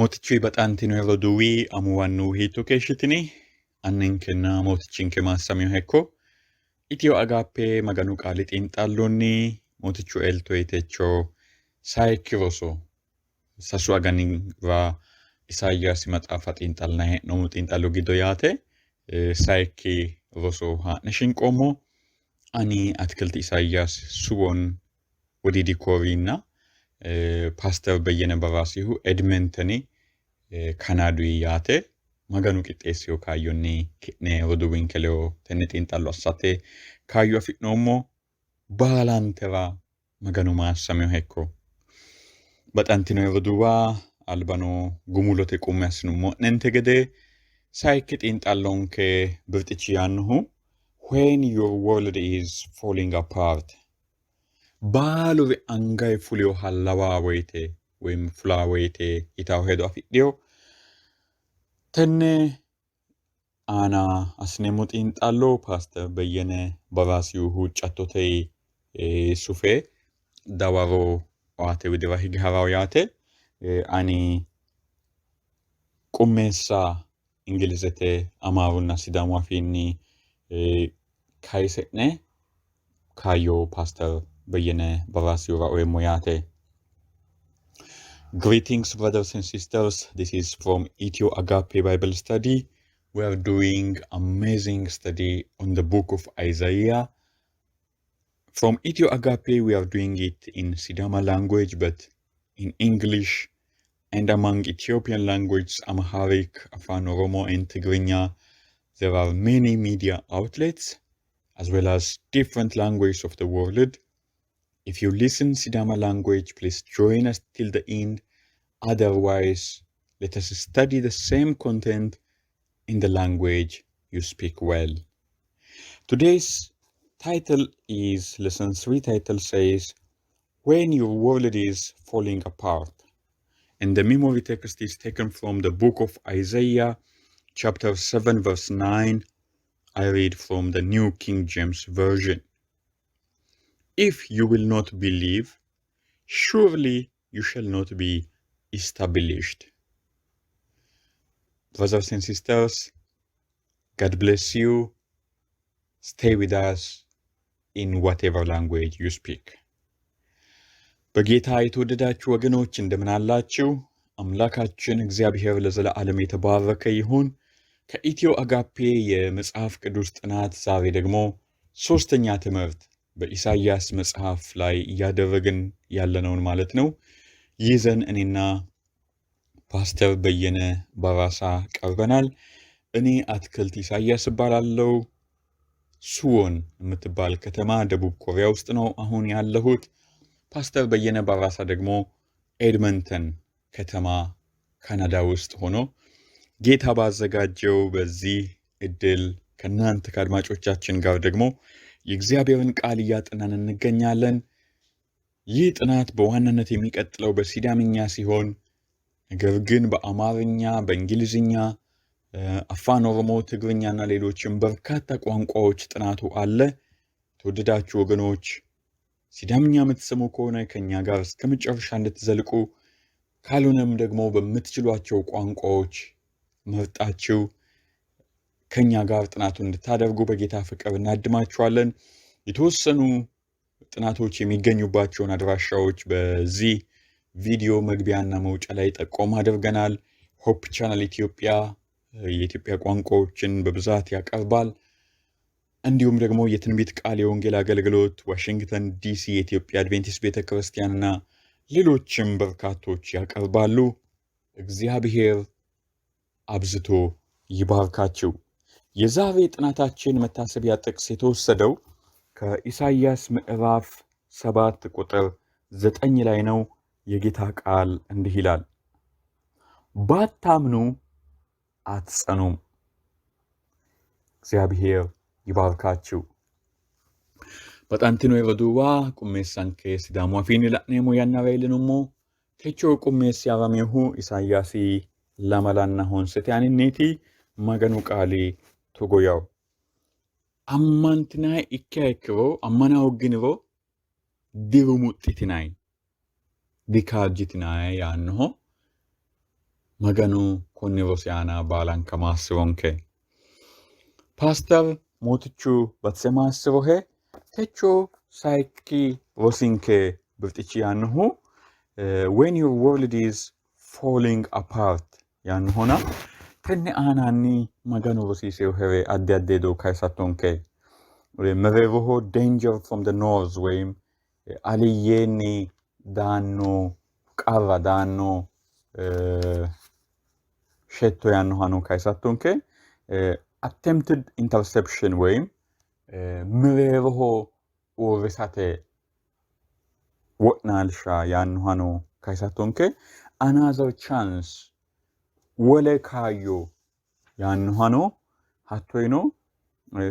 Mootichuy baxantino roduuwi, amuwannu hiitto keeshshitini? Anninkenna Mootichinke maassaminoha ikko. Itiyo Agaappe Maganu Qaali xiinxallonni Mootichu elto techo sayikki roso sasu aganira Isayaasi maxaafa xiinxallinanni hee'noommo xiinxallo giddo yaate sayikki roso haa'ne shinqoommo. Ani Atikilti Isayaas Suwon Wodiidi Kooriyinna Paaster Beyyene Baraasihu Edmenteni Kanaadu yaate. Maganu qixxeessino kaayyonni ki'ne roduuwinke ledo tenne xiinxallo assate kaayyo afi'noommo. Baalantera Maganu maassaminoha ikko. Baxantino roduuwa, albano gumulote qummi assinummo'nente gede sayikki xiinxallonke birxichi yaannohu When Your World is Falling Apart, baaluri angayi fulinoha lawaa woyite woyim fulaa woyite yitawo hedo afidhino. Tenne aana assineemmo xiinxallo Paaster Beyyene Baraasihu huuccattote sufe dawaro aate widira hige ha'rawo yaate. Ani qummeessa Ingilizete, Amaarunna Sidaamu afiinni kayise'ne kaayyo Paaster Beyyene Baraasihura oyeemmo yaate. Greetings, brothers and sisters. This is from Ethio Agape Bible Study. We are doing amazing study on the book of Isaiah. From Ethio Agape, we are doing it in Sidama language, but in English and among Ethiopian languages, Amharic, Afan Oromo, and Tigrinya, there are many media outlets as well as different languages of the world. If you listen Sidama language, please join us till the end. Otherwise, let us study the same content in the language you speak well. Today's title is lesson 3 title says When Your World is Falling Apart. And the memory text is taken from the book of Isaiah chapter 7 verse 9. I read from the New King James Version. If you will not believe, surely you shall not be established. Brothers and sisters, God bless you. Stay with us in whatever language you speak. በጌታ የተወደዳችሁ ወገኖች፣ እንደምን አላችሁ? አምላካችን እግዚአብሔር ለዘለዓለም የተባረከ ይሁን። ከኢትዮ አጋፔ የመጽሐፍ ቅዱስ ጥናት ዛሬ ደግሞ ሶስተኛ ትምህርት በኢሳይያስ መጽሐፍ ላይ እያደረግን ያለነውን ማለት ነው ይዘን እኔና ፓስተር በየነ በራሳ ቀርበናል። እኔ አትክልት ኢሳያስ እባላለሁ። ሱዎን የምትባል ከተማ ደቡብ ኮሪያ ውስጥ ነው አሁን ያለሁት። ፓስተር በየነ ባራሳ ደግሞ ኤድመንተን ከተማ ካናዳ ውስጥ ሆኖ ጌታ ባዘጋጀው በዚህ እድል ከእናንተ ከአድማጮቻችን ጋር ደግሞ የእግዚአብሔርን ቃል እያጠናን እንገኛለን። ይህ ጥናት በዋናነት የሚቀጥለው በሲዳምኛ ሲሆን ነገር ግን በአማርኛ፣ በእንግሊዝኛ፣ አፋን ኦሮሞ፣ ትግርኛና ሌሎችም በርካታ ቋንቋዎች ጥናቱ አለ። ተወደዳችሁ ወገኖች፣ ሲዳምኛ የምትሰሙ ከሆነ ከኛ ጋር እስከ መጨረሻ እንድትዘልቁ፣ ካልሆነም ደግሞ በምትችሏቸው ቋንቋዎች መርጣችሁ ከኛ ጋር ጥናቱን እንድታደርጉ በጌታ ፍቅር እናድማችኋለን። የተወሰኑ ጥናቶች የሚገኙባቸውን አድራሻዎች በዚህ ቪዲዮ መግቢያና መውጫ ላይ ጠቆም አድርገናል። Hope Channel ኢትዮጵያ የኢትዮጵያ ቋንቋዎችን በብዛት ያቀርባል። እንዲሁም ደግሞ የትንቢት ቃል የወንጌል አገልግሎት፣ ዋሽንግተን ዲሲ የኢትዮጵያ አድቬንቲስት ቤተ ክርስቲያንና ሌሎችም በርካቶች ያቀርባሉ። እግዚአብሔር አብዝቶ ይባርካችሁ። የዛሬ ጥናታችን መታሰቢያ ጥቅስ የተወሰደው ከኢሳይያስ ምዕራፍ 7 ቁጥር 9 ላይ ነው። የጌታ ቃል እንዲህ ይላል፣ ባታምኑ አትጸኑም። እግዚአብሔር ይባርካችሁ። Baxantino roduuwa, qummeessanke Sidaamu afiinni la'neemmo yannara iillinummo. Techo qummeessi haraminohu Isayaasi lamalanna honsete aaninniiti. Maganu qaali togo yawo. Ammantinanni ikkiha ikkiro, ammana hoogginiro dirumuxxitinanni, dikaajjitinanni yaannoho. Maganu konni rosi aana baalanka maassi'ronke. Paaster Mootichu batise maassi'rohe. Techo sayikki rosinke birxichi yaannohu When Your World is Falling Apart yaannohona tenne aanaanni Maganu rosiisinohere addi addi hedo kayisattonke. Mereeroho Danger from the North woyim aliyyeenni daanno qarra daanno shetto yaannohano kayisattonke. Attempted interception woyim mereeroho uurrisate wo'naalsha yaannohano kayisattonke. Another chance wole kaayyo yaannohano hattono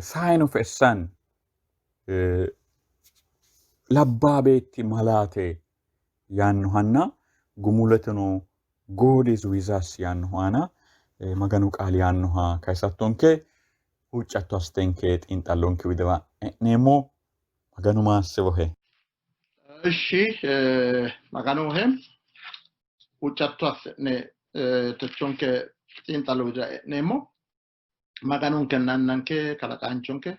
sign of a son labbaa beetti malaate yaannohanna gumuleteno God is with us yaannohu aana Maganu qaali yaannoha kayisattonke. Huuccatto assitenke xiinxallonke widira e'neemmo. Maganu maassi'rohe. Ishi Maganohe huuccatto assi'ne techonke xiinxallo widira e'neemmo. Maganunkenna Annanke kalaqaanchonke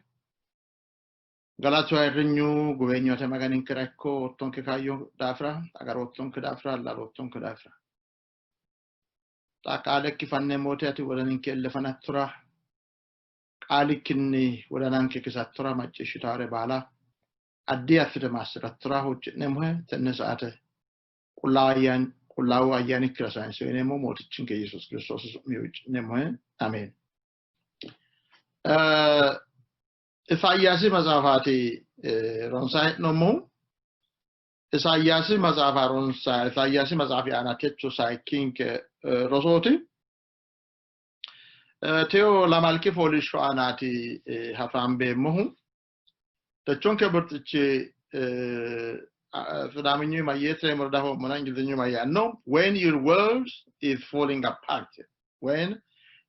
galatu ayirrinyu guweenyote Maganinkera ikko oottonke kaayyo daafira, agaroottonke daafira, allaaloottonke daafira. Xa qaalekki fanneemmo wote ati wodaninke ille fanattora, qaalikkinni wodananke kisattora, macciishshitaare baala addi assite maassi'rattora huucci'neemmohe. Tenne saate qullaawu ayyaanikkira sayinse uyineemmo Mootichinke Yesuus Kiristoosi su'mi huucci'neemmohe. Ameen. Isayaasi maxaafaati ronsa hee'noommohu. Isayaasi maxaafa ronsa Isayaasi maxaafi aana techo sayikkinke rosooti. Teyo lamalki fooliishsho aanaati hasaambeemmohu. Techonke birxichi Sidaaminyu mayyeete murdaho mona Ingilizinyu mayyaanno when your world is falling apart, when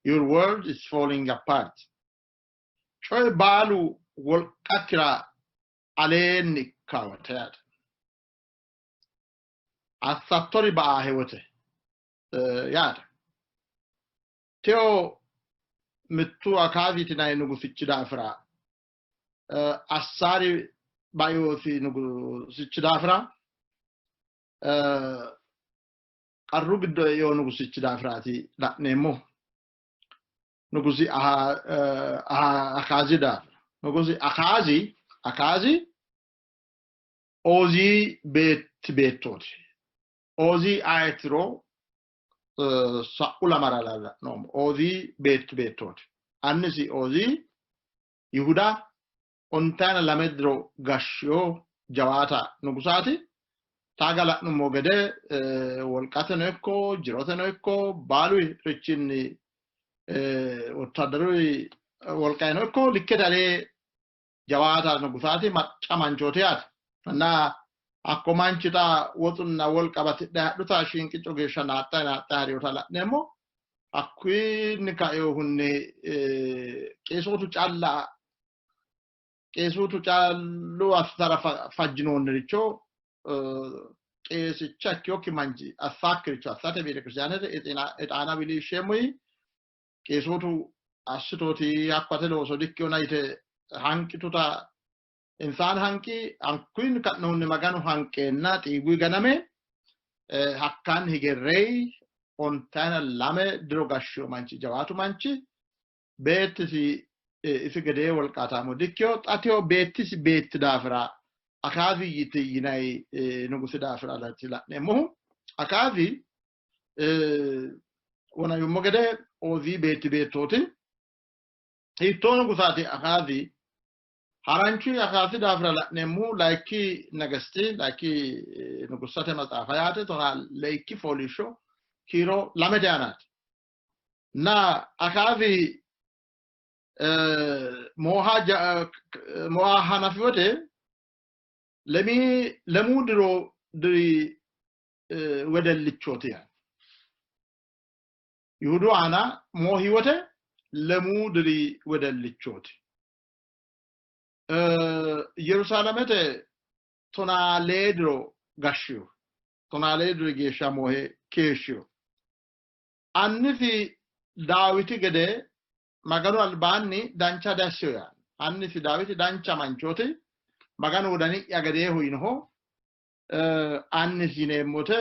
your world is falling apart, coyi baalu wolqakkira aleenni ikkawote yaate. Assattori ba'aahe wote yaate. Teyo mittu Akaaziiti yinanni nugusichi daafira, Assaari baiosi nugusichi daafira, qarru giddo eino nugusichi daafiraati la'neemmo. Nugusi Akaazi daafira. Nugusi Akaazi Oozii beetti beettooti. Oozii ayetiro sa'u lamara la'noommo. Oozii beetti beettooti. Annisi Oozii Yihuda 12 diro gashshino jawaata nugusaati. Taaga la'nummo gede wolqateno ikko jiroteno ikko baalu richinni wottadaru wolqayino ikko likkete alee jawaata nugusaati, macca manchooti yaate. Na hakko manchi xa woxunna wolqa batidhe hadhuta shiinqicco geeshsha naaxxayi naaxxayi hari'rota la'neemmo. Hakkunni kainohunni qeesootu calla qeesootu callu assitara fajjinoonniricho qeesicha ikkinokki manchi assaakkiricho assate beetekiristaanete exaana wiliishsheemmo yii. Qeesootu assitooti hakko ate looso dikkinona yite hanqituta insaan hanqi. Hakkunni ka'nohunni Maganu hanqeenna xiigui ganame hakkaanni hige reyi. 12 diro gashshino manchi jawaatu manchi beettisi isi gedee wolqaataamo dikkino. Xa teyo beettisi beetti daafira Akaazi yite yinanni nugusi daafira la'neemmohu. Akaazi wona yummo gede Oozii beetti beettooti. Hiittoo nugusaati Akaazi? Haranchu Akaazi daafira la'neemmohu layikki nagasti layikki nugussate maxaafa yaate 12 fooliishsho kiiro 2 aanaati. Na Akaazi mooha hanafi wote lemuu diro diri wedellichooti yaate. Yihudu aana moohi wote lemuu diri wedellichooti. Yerusaalamete 14 diro gashshino. 14 diri geeshsha moohe keeshshino. Annisi Daawiti gede Maganu albaanni dancha diassino yaanno. Annisi Daawiti dancha manchooti, Maganu wodani'ya gedeeho yinoho. Annisi yineemmote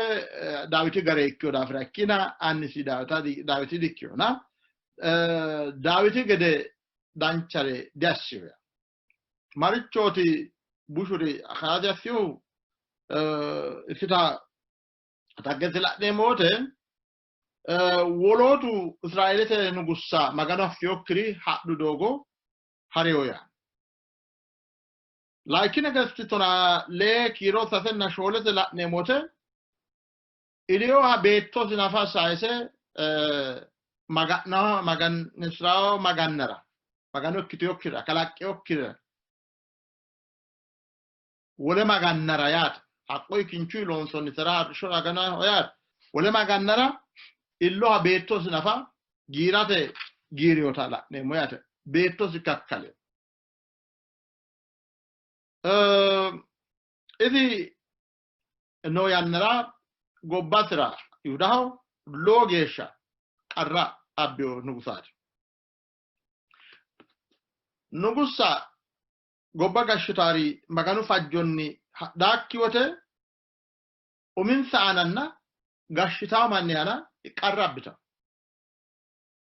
Daawiti gare ikkino daafira ikkina annisi Daawiti dikkinona Daawiti gede danchare diassino yaanno. Marichooti bushuri Akaazi assinohu? Isita xaggesi la'neemmo wote wolootu Israeelete nugussa Magano affinokkiri hadhu doogo ha'rino yaanno. Layinki Negesti 14 kiiro 3nnaa 4te la'neemmo wote Iliyoha beettosi nafa sayise maga'na maganisrawo magannara Magano ikkitinokkira kalaqqinokkira wole magannara yaate haqqoy kinchuy loonsoonnitera ha'risho aganaho yaate wole magannara illoha beettosi nafa giirate giirinota la'neemmo yaate beettosi kakkale. Isi noo yannara gobbasira Yihudaho lowo geeshsha qarra abbino nugusaati. Nugussa gobba gashshitaari Maganu fajjonni hadhaakki wote uminsa aananna gashshitawo manni aana qarra abbitawo.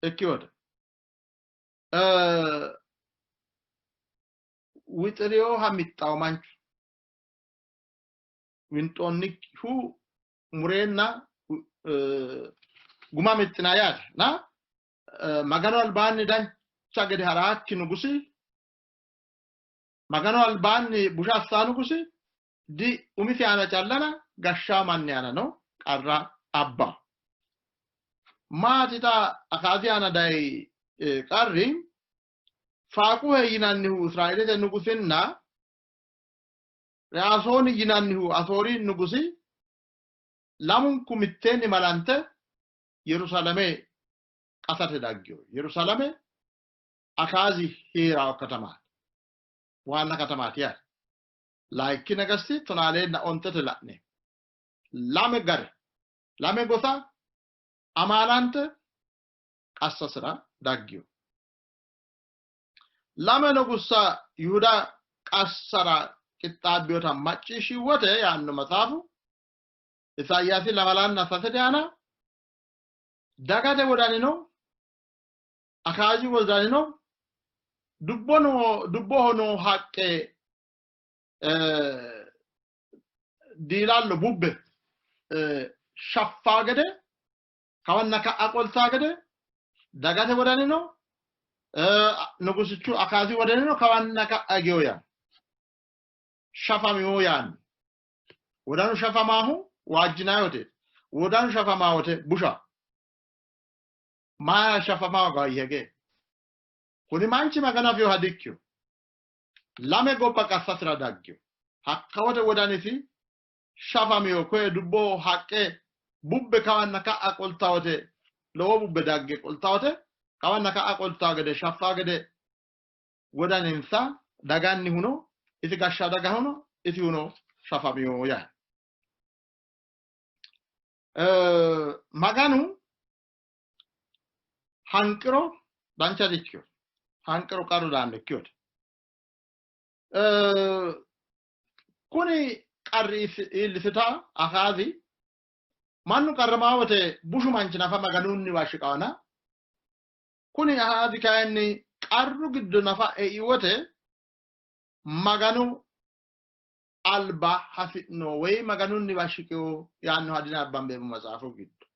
Ikki wote wixi'rinoha mixxawo manchu winxoonnihu mureenna guma mixxina yaate na Maganu albaanni dancha gede ha'raakki nugusi Maganu albaanni busha assaa nugusi di umisi aana callana gashshaa manni aana no qarra abba. Maati xa Akaazi aana dayi qarri Faaquhe yinannihu Israeelete nugusinna Reasooni yinannihu Asoori nugusi lamunku mitteenni malante Yerusaalame qasate daggino. Yerusaalame Akaazi hee'ranno katamaati. Waanna katamaati yaate. Layinki Negesti 12nnaa 5te la'ne. Lame gare, lame gosa amaalante qassasira daggino. Lame nugussa Yihuda qassara qixxaabbinota macciishshi wote yaanno maxaafu Isayaasi 23 aana dagate wodanino Akaazi wodanino dubboho noo haqqe diilallo bubbe shaffaa gede kawanna ka'a qoltaa gede dagate wodanino nugusichu Akaazi wodanino kawanna ka'a higeyo yaanno. Shafamino yaanno. Wodanu shafamaahu waajjinayote. Wodanu shafamaawote busha. Maa shafamaawa gayyege. Kuni manchi Magano afinoha dikkino. Lame gobba qassasira daggino. Hakkawote wodanisi shafamino koye dubbo haqqe bubbe kawanna ka'a qoltawote lowo bubbe dagge qoltawote kawanna ka'a qoltawo gede shaffaa gede wodaninsa dagannihuno isi gashsha dagahuno isihuno shafamino yaanno. Maganu hanqiro dancha dikkino. Hanqiro qarru daanno ikkiyote. Kuni qarri iillisita Akaazi mannu qarramaa wote bushu manchi nafa Maganunniwa shiqawana kuni Akaazi kayinni qarru giddo nafa ei wote Maganu alba hasi'no woy Maganunniwa shiqino yaannoha dinabbambeemmo matsaafu giddo.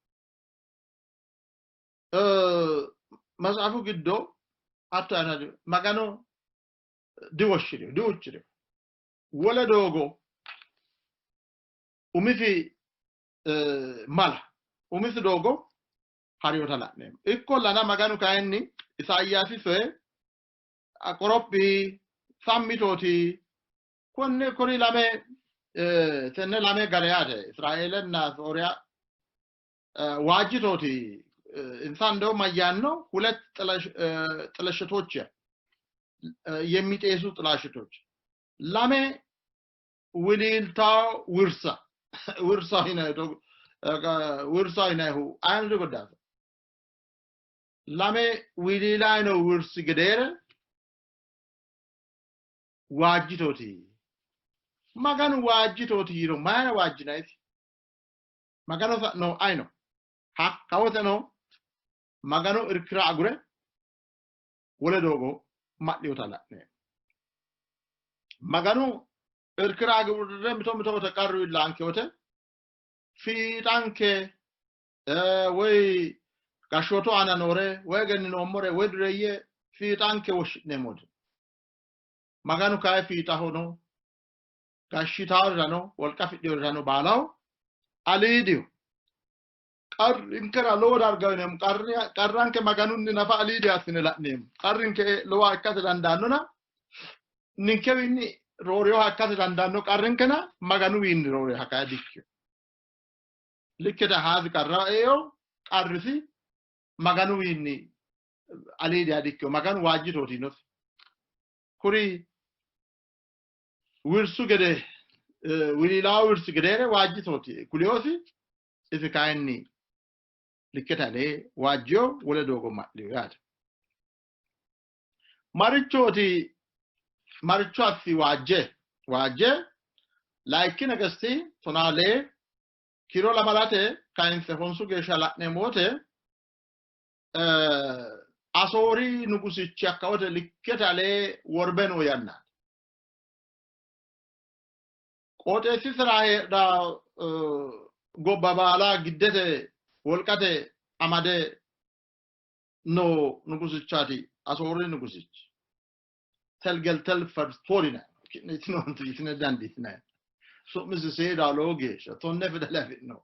Matsaafu giddo hatto yaanno Magano diwoshshirino, dihuuccirino. Wole doogo umisi mala, umisi doogo harinota la'neemmo. Ikkollana Maganu kayinni Isayaasi soye qorophi sammitooti konne kuri lame tenne lame gare yaate Israeelenna Sooriya waajjitooti insa እንደው mayyaanno ሁለት ጥለሽቶች የሚጤሱ ጥላሽቶች lame wiliiltaa wirsa wirsa hinayto wirsa hinayhu aynu goddaata. Lame wiliilaano wirsi gedeere waajjitooti. Maganu waajjitooti yiiro mayira waajjinayisi? Magano sa'no ayino hakkawoteno Magano irkira agure wole doogo ma'liyota la'neemmo. Maganu irkira agure mito mito wote qarru iillanke wote fiixanke woy gashshootu aana noore woy egenninoommore woy dureeyye fiixanke woshshi'neemmo. Maganu kayi fiixahono gashshitaarirano wolqa afidhinorirano baalaho aliidiho. Qarrinkera lowo darga uyineemmo. Qarranke Maganunni nafa aliidi assine la'neemmo. Qarrinke lowoha ikkate dandaannona ninkewiinni roorinoha ikkate dandaanno qarrinkena Maganuwiinni roorinoha kayi dikkino. Likkete Ahaazi qarra eeo qarrisi Maganuwiinni aliidiha dikkino. Maganu waajjitooti yinosi. Kuri wirsu gede wiliilaawu wirsi gedeere waajjitooti kuliyosi. Isi kayinni likkete alee waajjiyo wole doogo ma'liyo yaate. Marichooti maricho assi waajje waajje layikki negesti 14 kiiro lamalate kayinse honsu geeshsha la'neemmo wote Asoori nugusichi hakka wote likkete alee worbe noo yannaati. Qooxeessisira heedhanno gobba baala giddete wolqate amade noo nugusichaati Asoori nugusichi. Telgeltel Fertool yinanni. Ki'ne yitinoonte yitine dandiitinanni. Su'misi seeda lowo geeshsha 10 fidale afi'no.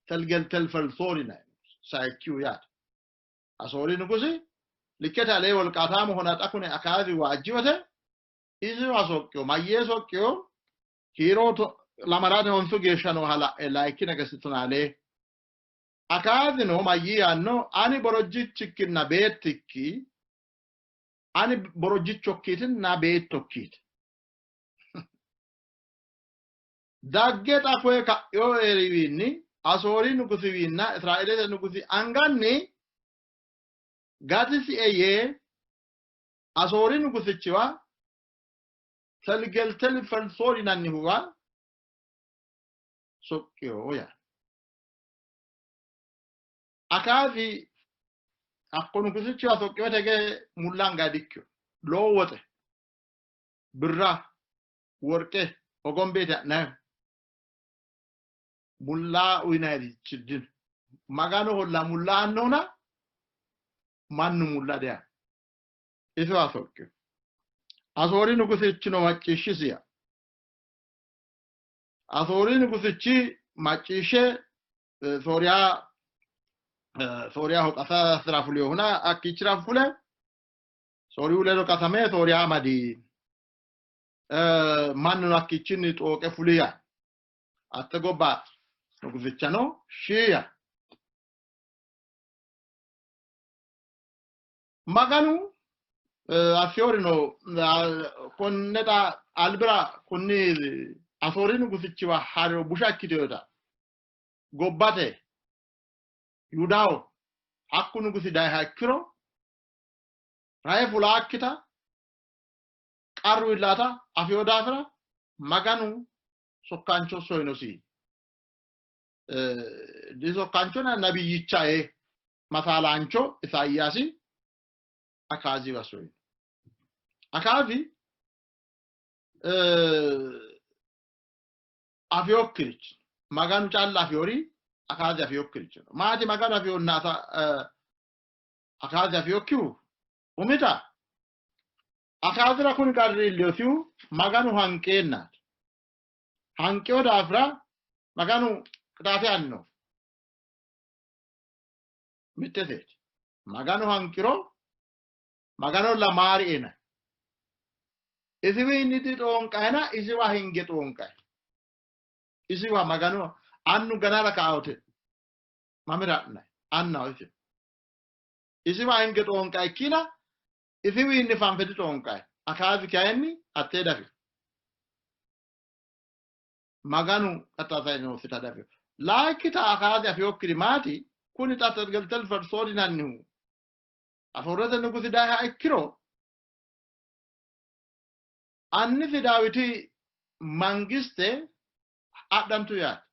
Telgeltel Fertool yinanni. Sayikkihu yaate. Asoori nugusi likkete alee wolqaataamohona xa kune Akaazi waajji wote isiwa soqqiyo. Mayyee soqqiyo? Kiiro lamalate honsu geeshsha nooha la'e layikki negesti 14. Akaazino mayyii yaanno? Ani borojjichikkinna beettikki, ani borojjichokkiitinna beettokkiiti. Dagge xa koye ka'ino eriwiinni Asoori nugusiwiinna Israeelete nugusi anganni gatisie yee Asoori nugusichiwa Telgeltel Felsoor yinannihuwa soqqino yaanno. Akaazi hakko nugusichiwa soqqinote ge mulla anga dikkino. Lowo woxe, birra, worqe hogombeeti ha'nayihu. Mulla uyinayirichi dino. Maganoholla mulla aannohuna mannu mulla diaanno. Isiwa soqqino. Asoori nugusichino macciishshisiya. Asoori nugusichi macciishshe Sooriya Sooriyaho qasasira fulinohuna hakkiichira fule Sooriyu ledo qasame Sooriya amadi. Mannuno hakkiichinni xooqe fuliya. Hatte gobba nugusichano shiiya. Maganu Asoorino konne xa albira kunni Asoori nugusichiwa ha'riro busha ikkitinota gobbate Yihudaho hakku nugusi dayiha ikkiro rahe fulaakkita qarru iillata afino daafira Maganu sokkaancho soyinosi. Sokkaanchona nabiyyicha yee masaalaancho Isayaasi Akaaziwa soyino. Akaazi afinokkirichi Maganu calla afinori Akaazi afinokkirichi no. Maati Maganu afinonna Akaazi afinokkihu? Umita Akaazira kuni qarri iillinosihu Maganu hanqeennaati. Hanqino daafira Maganu qixaate aanno. Mitteteeti. Maganu hanqiro Maganolla maariena. Isiwiinni dixoonqayina isiwa hinge xoonqay. Isiwa Maganu annu ganara kaote mamira ha'nay? Annaho isi. Isiwa hinge xoonqay ikkina isiwiinni fanfe dixoonqay. Akaazi kayinni hattee dafino. Maganu qaxxasayinosita dafino. Layikkita Akaazi afinokkiri maati? Kuni xa Telgeltel Fersool yinannihu Asoorete nugusi dayiha ikkiro annisi Daawiti mangiste adhantu yaate.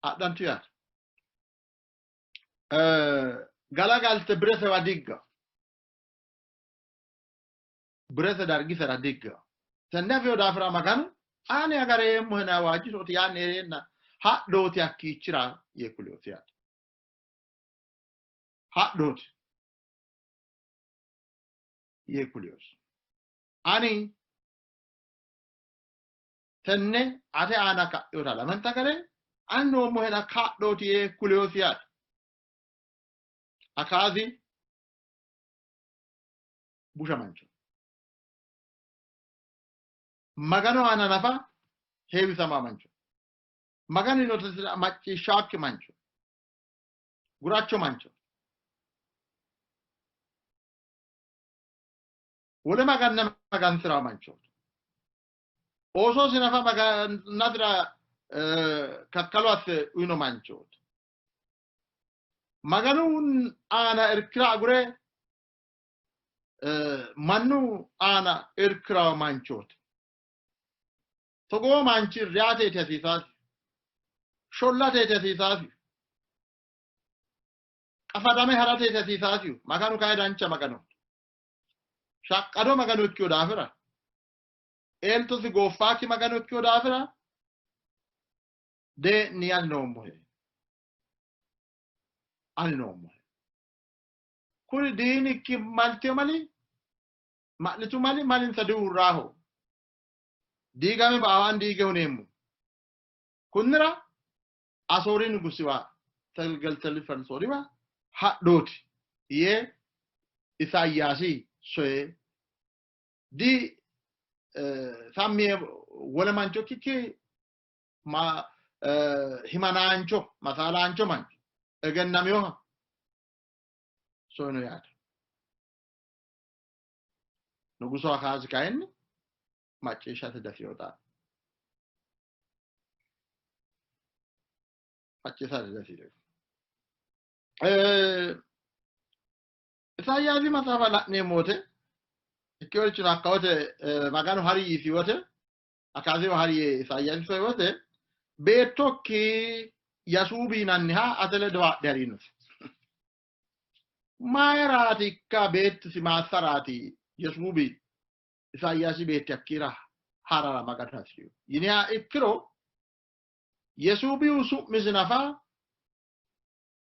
Adhantu yaate. Galagalte biresewa digga. Birese dargisera digga. Tenne afino daafira Maganu ani agareemmohena waajjitooti yaanni hee'reenna hadhooti hakkiichira yee kuleoti yaate. Hadhooti yee kuleosi. Ani tenne ate aana ka'inota lamenta gare ani noommohena kaa'looti yee kuleosi yaate. Akaazi busha mancho. Maganu aana nafa heewisama mancho. Maganu yiinota macciishshaakki mancho. Guracho mancho. Wole maganna magansi'ra mancho. Oososi nafa magannasira kakkalo asse uyino manchooti. Maganu aana irkira agure mannu aana irkira manchooti. Togoo manchi reyateeti hasiisaasi. Shollateeti hasiisaasi. Qafadame harateeti hasiisaasi. Maganu kayi dancha Magano. Shaqqado Magano ikkino daafira. Eltosi gooffaakki Magano ikkino daafira dee'ni ani noommohe. Ani noommohe. Kuri diinikki maltiyo mali ma'litu mali malinsa diuurraaho. Diigame ba'awaan diige huneemmo. Kunnira Asoori nugusiwa Telgeltelfelsooriwa hadhooti yee Isayaasi soye di sammi yee wole mancho ikkikki ma himanaancho masaalaancho mancho egennaminoha soyino yaate. Nugusu Akaazi kayinni macciishshate dafiyota macciishshate dafiyota. Isayaasi maxaafa la'neemmo wote ikkeworichino hakka wote Maganu hari yiisi wote Akaaziwa hari yee Isayaasi soyi wote beettokki Yasuubi yinanniha ate ledo haadhe hari yiinosi. Mayiraati ikka beettisi maassaraati Yasuubi Isayaasi beetti hakkiira harara Maganu hasi'rino yiniha ikkiro Yesuubihu su'misi nafa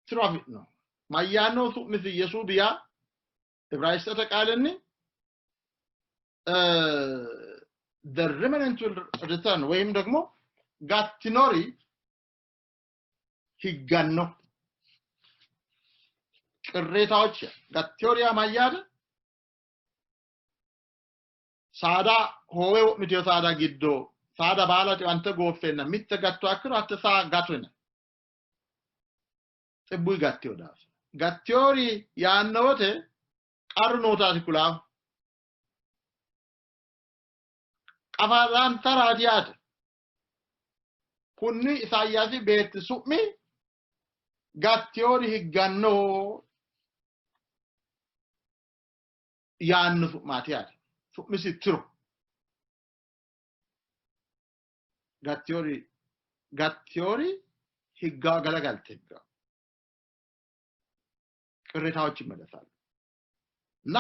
tiro afi'no. Mayyaanno su'misi Yesuubi yaa Ibraayisxete qaalinni the remnant will return ወይም ደግሞ gattinori higganno ቅሬታዎች gattiori yaa mayyaate saada hoowe wo'mitino saada giddo saada baala xiwante gooffeenna mitte gattuha ikkiro hatte saa gatto yinanni. Xibbuyi gattiyo daafira. Gattiyori yaanno wote qarru nootaati kulaahu. Qafadantaraati yaate. Kunni Isayaasi beetti su'mi gattiyori higganno yaanno su'maati yaate. Su'misi tiro. Gattiyori gattiyori higgaa galagalte higgaa ቅሬታዎች ይመለሳሉ እና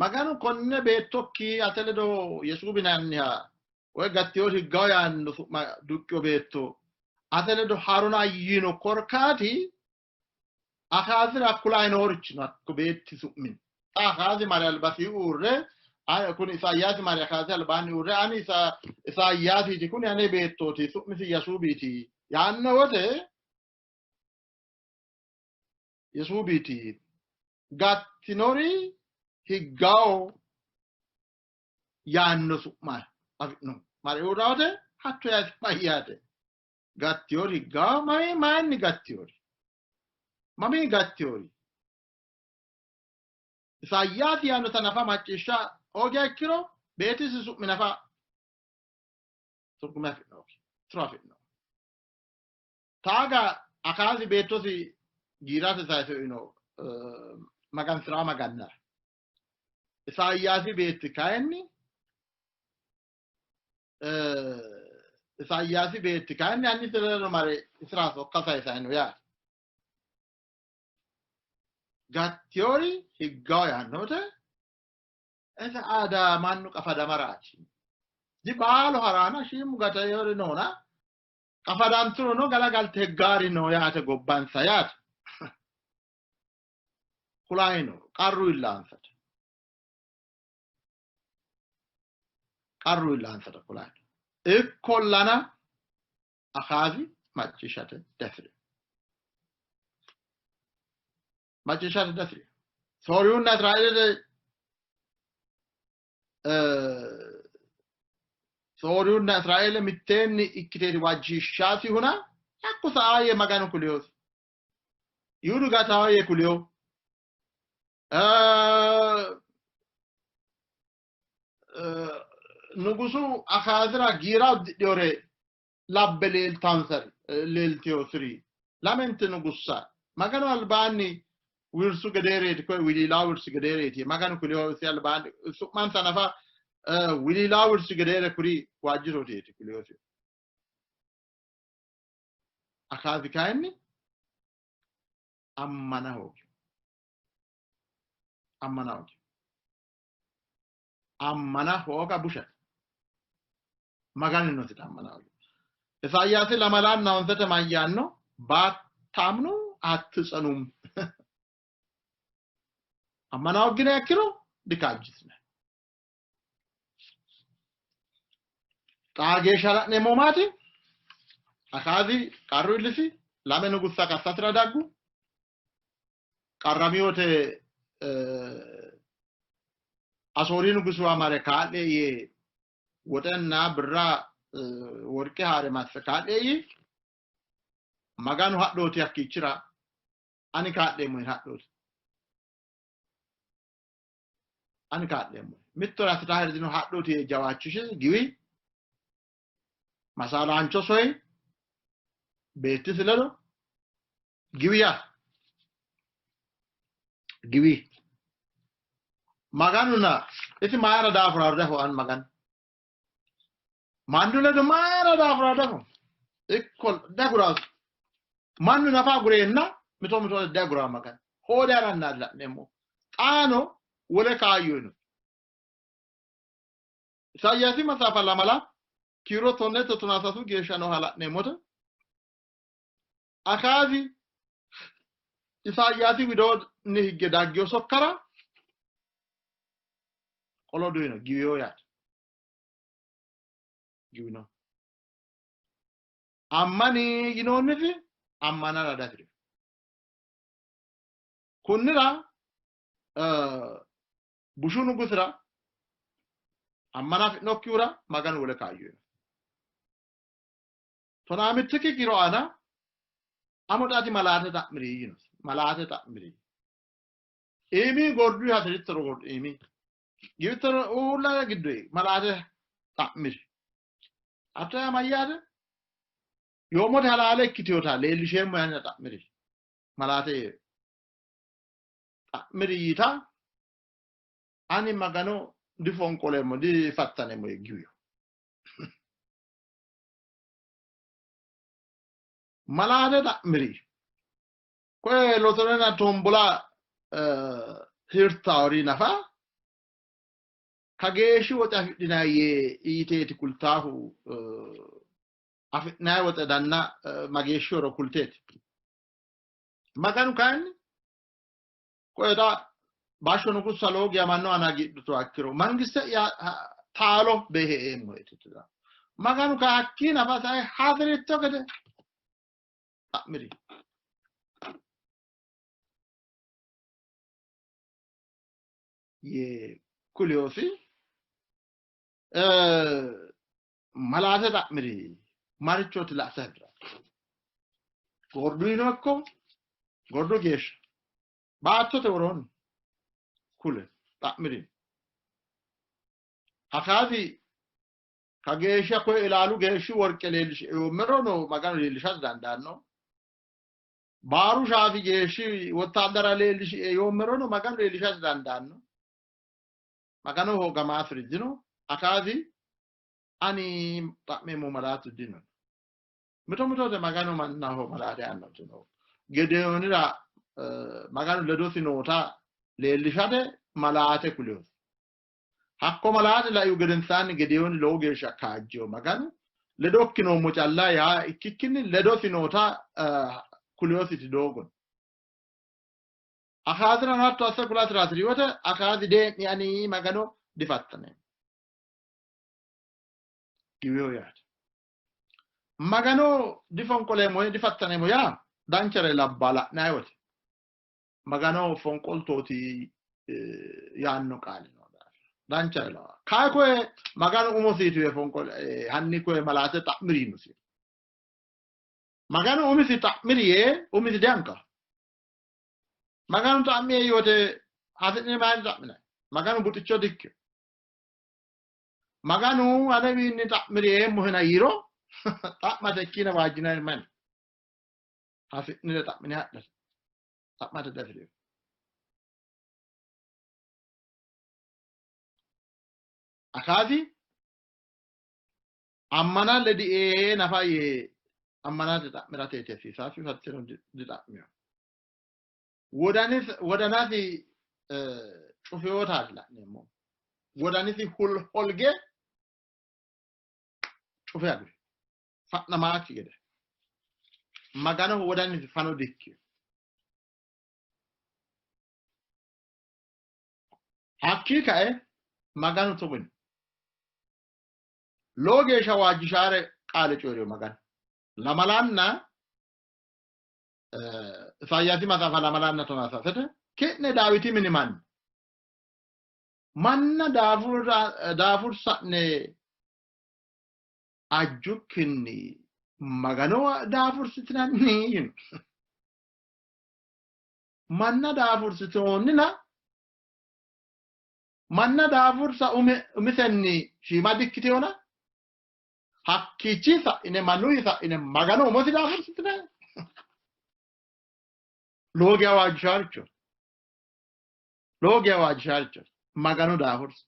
Maganu konne beettokki ate ledo Yesuubi yinanniha woy gattiyo higgawo yaanno su'ma duqqiyo beetto ate ledo haruna yiino korkaati Akaazira kulanni noorichi no hakko beetti su'mi. Xa Akaazi mare albasii uurre kun Isaayyaasi mare Akaazi albaanni uurre ani Isaayyaasiiti kuni ane beettooti su'misi Yasuubiiti yaanno wote Yasuubiiti gattinori higgawo yaanno su'ma afi'no. Mare uurra wote hatto yaasi mayyaate? Gattiyori higgawo mami mayinni gattiyori? Mami gattiyori? Isaayyaasi yaannota nafa macciishsha hoogiha ikkiro beettisi su'mi nafa turgume afi'noki, tiro afi'no. Taaga Akaazi beettosi giirate sayise uyino magansi'ra magannara. Isayaasi beetti kayinni Isayaasi beetti kayinni annisi ledo mare isira sokka sayisayino yaate. Gattiyori higgawo yaannote esa aada mannu qafadamaraati. Di baalu haraana shiimu gatayori noona qafadanturono galagalte higgaari no yaate gobbansa yaate. Kulayino qarru illaansate. Qarru illaansate kulayino. Ikkollana Akaazi macciishshate dasi'rino. Macciishshate dasi'rino. Sooriyunna Israeelete Sooriyunna Israeele mitteenni ikkiteeti waajjishshaasihuna hakku sa'a yee Maganu kuliyosi. Yihudu gatawo yee kuliyo. Nugusu Akaazira giira uddidhinore labbe leeltansari leeltiyosiri lamenti nugussa Maganu albaanni wirsu gedeereeti koye wiliilaa wirsu gedeereeti Maganu kuliyosi albaanni su'mansa nafa wiliilaa wirsu gedeere kuri waajjitootieti kuliyosi. Akaazi kayinni ammana hoogi. Ammana hoogi. Ammana hooga bushate. Maganinnosita ammana hoogi. Isayaasi lamalaanna honsete mayyaanno baattamnu አትጸኑም። Ammana hooggine ikkiro dikaajjisine. Xaa geeshsha la'neemmo maati? Akaazi qarru illisi lame nugussa kassasira daggu. Qarramiyote Asoori nugusuwa mare kaa'le yee woxenna birra worqe haare masse kaa'le yii. Maganu hadhooti hakkiichira ani kaa'leemmo yine hadhooti. Ani kaa'leemmo. Mittore assitaaheri dino hadhooti yee jawaachishisi giwi. Masaalaancho soyi beettisi ledo giwi yaa giwi. Maganuna isi mayira daafuraaro dafo an Maganu. Mannu ledo mayira daafuraaro dafo. Ikko daguraas. Mannu nafa agureenna mito mito dagura Maganu. Hoode haranna la'neemmo. Xaano wole kaayyo no. Isayaasi maxaafa lamala kiiro tonnete tonaa sasu geeshsha nooha la'neemmote. Akaazi Isayaasi widoonni higge daggiyo sokkara qolo duyino giwiyo yaate. Giwino. Ammani yinoonnisi ammanara dafirino. Kunnira bushu nugusira ammana afi'nokkihura Maganu wole kaayyo. Tonaa mittikki kiiro aana amo xaati malaate xa'miri yinosi. Malaate xa'miri. Iimi gordu hasi'rittoro gordu iimi. Giwittoro uulla giddo malaate xa'miri. Hatto yaa mayyaate? Yoomote halaale ikkiteyota leellisheemmo yanna xa'miri. Malaate xa'miri yiita ani Magano difonqoleemmo difattaneemmo yee giwiyo. Malaate xa'miri. Koye lotorena tombola hirtaori nafa kageeshshi woxe afidhinanni yee yiteeti kultaahu afi'nanni woxe danna mageeshshihoro kulteeti. Maganu kayinni koye xa bashsho nugussa lowo geya mannu aana hagiidhituha ikkiro mangiste'ya taalo beehe eemmo yeeti. Maganu kayi hakkii nafa sae hasi'ritto gede xa'miri. Yee kuliyosi malaate xa'miri marichooti la'sa hasi'ra. Gorduyino ikko gordu geeshsha baattote woroonni kule xa'miri. Akaazi kageeshsha koye ilaalu geeshshi worqe leellishe yoommero no Maganu leellishate dandaanno. Baaru shaafi geeshshi wottaaddara leellishie yoommerono Maganu leellishasi dandaanno. Maganoho gamaasiri dino. Akaazi ani xa'meemmo malaatu dino. Mito mitote Maganu mannaho malaate aanno dino. Gedeyoonira Maganu ledosi noota leellishate malaate kulinosi. Hakko malaate laihu gedensaanni Gedeyooni lowo geeshsha kaajjino. Maganu ledokki noommo calla yaa ikkikkinni ledosi noota kulinositi doogo. Akaazirano hatto asse kulasira hasiri wote Akaazi dee'ni ani Magano difattaneemmo giwiho yaate. Magano difonqoleemmo difattaneemmo yaa danchare labbaa la'nanni wote Magano fonqoltooti yaanno qaali noo daafira danchare lawa. Kayi koye Maganu umosiiti yee fonqol hanni koye malaate xa'miri yiinosi. Maganu umisi xa'miri yee umisi dihanka. Maganu xa'mie yoote hasi'ne mayira xa'minanni? Maganu buxicho dikkino. Maganu anewiinni xa'miri eemmohena yiiro xa'mate ikkiina waajjinanni mani. Hasi'nire xa'mine hadhate. Xa'mate diafi'rino. Akaazi ammana ledie nafa yee ammanate xa'mirateeti hasiisaasi hattino dixa'mino. Wodanasi cufewotaati la'neemmo. Wodanisi holge cufe aguri. Fa'namaakki gede. Maganoho wodanisi fano dikkino. Hakkii kae Maganu togo yii. Lowo geeshsha waajjishaare qaale coyi'rino Maganu. Lamalanna Isayaasi maxaafa 23 ki'ne Daawiti mini manni manna daafursa'ne ajjukkinni Magano daafursitinanni yino. Manna daafursitoonnina manna daafursa umisenni shiima dikkitinona hakkiichi sa'ine mannuyi sa'ine Magano umosi daafursitinanni. Lowo geya waajjishaaricho. Lowo geya waajjishaaricho. Magano daafursa.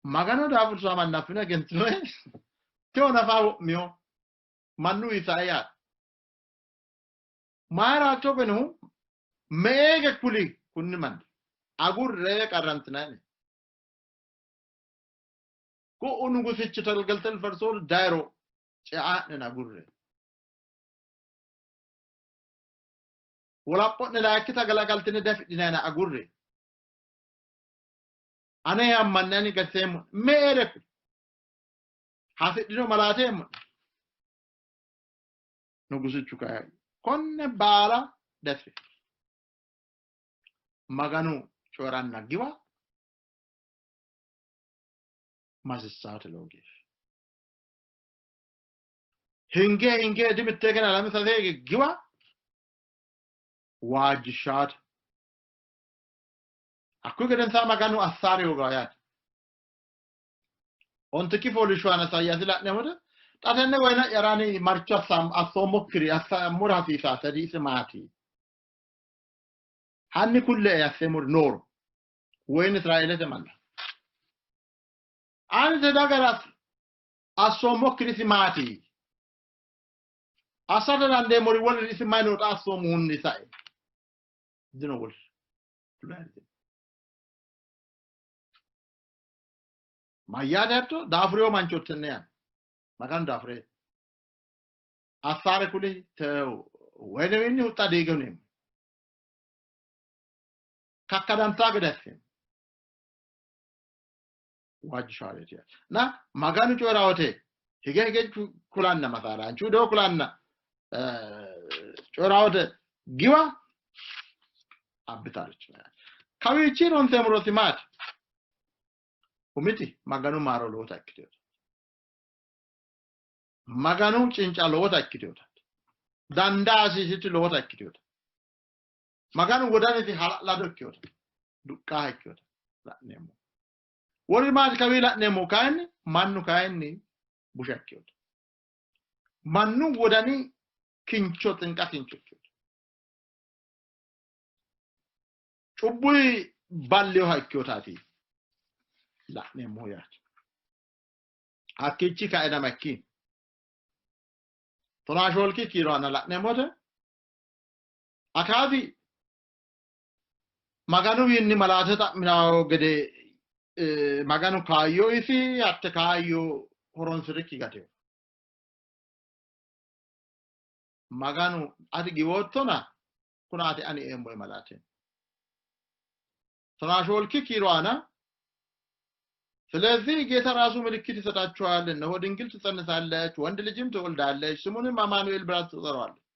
Magano daafursa manna affine egentinoe. Tewo nafa wo'miyo. Mannuyi sae yaate. Mayira togo yinihu meege kuli kunni manni agurre qarrantinanni. Ku'u nugusichi talgaltel farsool dayro ce'aa'nen agurre. Wolapho'ne laakkita galagaltine dafidhinayna agurre. Ane ammanne ani gatiseemmo meere kuli. Hasidhino malaateemmo. Nugusichu kayi konne baala dafi. Maganu coyi'ranna giwa masissaate lowo geeshsha. Hinge hinge dimitteekena lame sase giwa waajjishaate. Hakkuyi gedensaa Maganu assaare hogaa yaate. Ontikki fooliishsho aana Isayaasi la'neemmote xa tenne woyina'yara ani marcho assoommokkiri assammora hasiisaaseri ise maati? Hanni kullee asseemmori nooro woyin Israeelete manna. Ani te dagara assoommokkiri isi maati? Assate dandeemmori woliri isi mayi no xa assoommohunni sae? Dino woliri. Mayyaate hatto daafuriyo mancho tenne yaanno. Maganu daafure assaare kuli woyinewiinni huxxa diigoneemmo. Kakkadantaa gede asseemmo. Waajjishaareeti yaate. Na Maganu coyi'ra wote hige hige kulanna masaalaanchu doo kulanna coyi'ra wote giwa abbitaaricho yaate. Kawiichi ronseemmo rosi maati? Umiti Maganu maaro lowota ikkitinota. Maganu cinca lowota ikkitinota. Dandaa hasiisiti lowota ikkitinota. Maganu wodanisi hala'lado ikkinota. Duqqaaha ikkinota la'neemmo. Wolu maati kawii la'neemmo kayinni mannu kayinni busha ikkinota. Mannu wodani Kincho xinqa kincho ikkino. Cubbuyi balleoha ikkinotaati la'neemmohu yaate. Hakkiichi kae nama ikki. 14 kiiro aana la'neemmote Akaazi Maganuwiinni malaate xa'minanno gede Maganu kaayyo isi hatte kaayyo horonsi'rikki gatino. Maganu ati giwoottona kunaati ani eemmohe malaate. 14 kiiro aana ስለዚህ ጌታ ራሱ ምልክት ይሰጣችኋል፣ እነሆ ድንግል ትጸንሳለች፣ ወንድ ልጅም ትወልዳለች፣ ስሙንም አማኑኤል ብላ ትጠራዋለች።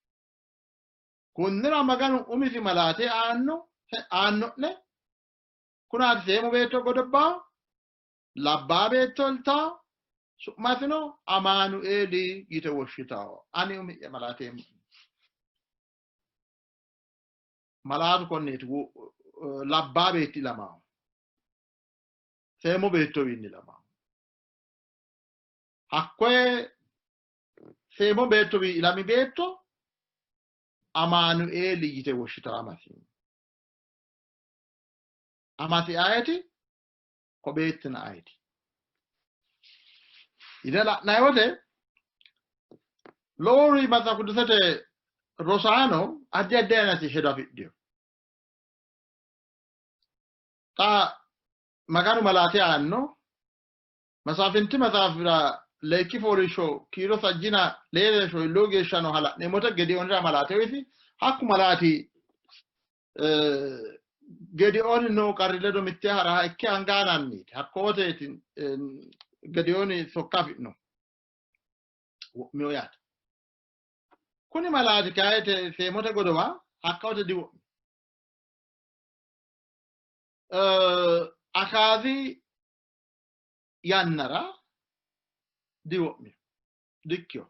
Kunnira Maganu umisi malaate aanno aanno'ne kunaati seemo beetto godobbaa labbaa beetto iltaa su'masino Amaanueeli yite woshshitawo. Ani umi'ya malaate eemmo'ne. Malaatu konneeti labbaa beetti ilamaahu. Seemo beettowiinni ilamaahu. Hakkoye seemo beettowii ilami beetto Amaanueeli yite woshshitawo amasi. Amasi ayeti? Ko beettina ayeti? Yine la'nanni wote lowori Maxaafu Qidusete rosaano addi addi ayinati hedo afidhino. Xa Maganu malaate aanno Masaafinti maxaafira leekki fooliishsho kiiro sajjina leele shoyilloo geeshsha nooha la'neemmote Gedeyoonira malaate uyisi. Hakku malaati Gedeyooni noo qarri ledo mitte ha'raha ikke anga aananniiti. Hakko woteeti Gedeyooni sokka afi'no wo'mino yaate. Kuni malaati kayi seemote godowa hakka wote diwo'mi. Akaazi yannara diwo'mino, dikkino.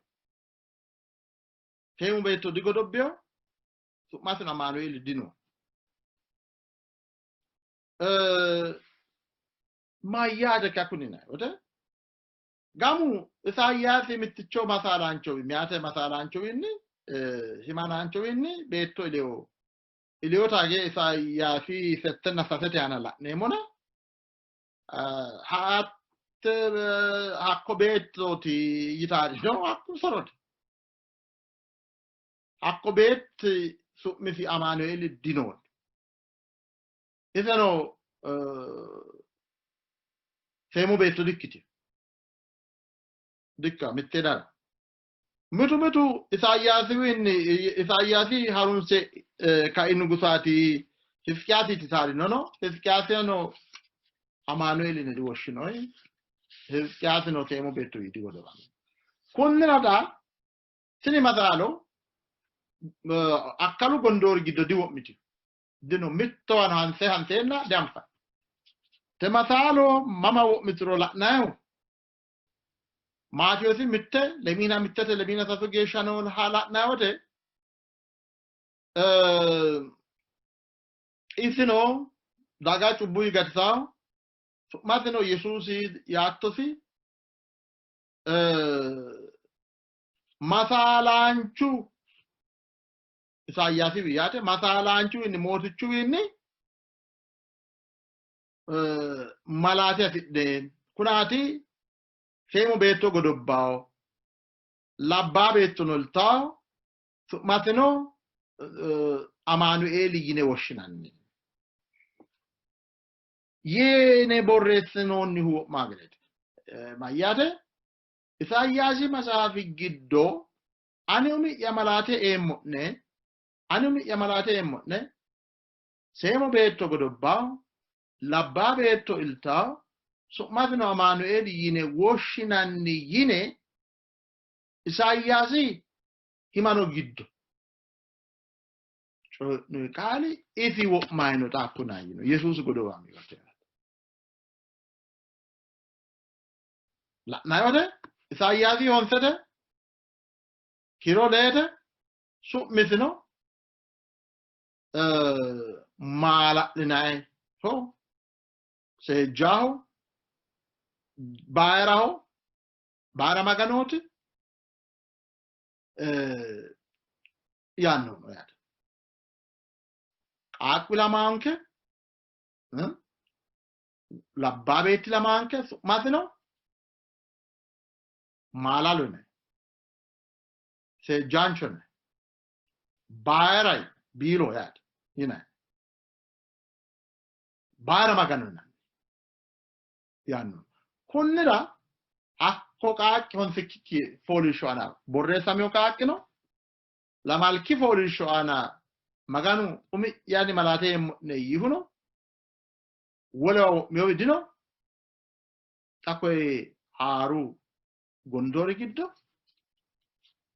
Seemu beetto digodobbino, su'masino Amaanueeli dino. Mayyaate ka kuni yinanni wote gamu Isayaasi mitticho masaalaanchowi meyate masaalaanchowiinni himanaanchowiinni beetto ileyo ileyota ge Isayaasi settenna sasete aana la'neemmona hatte hakko beettooti yitaari no hakku sorote. Hakko beetti su'misi Amaanueeli dinoon. Iseno seemu beetto dikkitino. Dikka mitte dara. Mitu mitu Isayaasiwiinni Isayaasi harunse kai nugusaati Hizqiyaasiiti taarinono Hizqiyaasino Amaanueeli yine diwoshshinoyi Hizqiyaasino seemu beetto digodowanno. Kunnira xa tini masaalo akkalu gondoori giddo diwo'mitino. Dino mittowano hanse hanseenna dianfanni. Te masaalo mama wo'mitiro la'nayihu Maatewoosi mitte lemiina mittete lemiina sasu geeshsha nooha la'nanni wote isino daga cubbuyi gatisawo su'masino Yesuusi yaattosi masaalaanchu Isayaasiwi yaate masaalaanchuwiinni mootichuwiinni malaate afidhe kunaati seemo beetto godobbawo labbaa beettono iltawo su'masino Amaanueeli yine woshshinanni yine borreessinoonnihu wo'ma gedeeti. Mayyaate? Isayaasi maxaafi giddo ani umi'ya malaate eemmo'ne, ani umi'ya malaate eemmo'ne, seemo beetto godobbawo, labbaa beetto iltawo, su'masino Amaanueeli yine woshshinanni yine Isayaasi himano giddo coyi'noyi qaali isi wo'mayino xa hakkunna yino Yesuusi godowami yote. La'nanni wote Isayaasi honsete kiiro leete su'misino maala'linanniho seejjaho bayiraho bayira Maganooti. Yaanno no yaate. Qaaqqu ilamaanke labbaa beetti ilamaanke su'masino maalalu yinanni. Seejjaancho yinanni. Bayiray biilo yaate yinanni. Bayira Magano yinanni yaanno. Kunnira hakko qaaqqi honsikki fooliishsho aana borreessamino qaaqqino lamalki fooliishsho aana Maganu umi'yanni malaate eemmo'ne yiihuno wolewa wo'minowi dino. Xa koye haaru gondoori giddo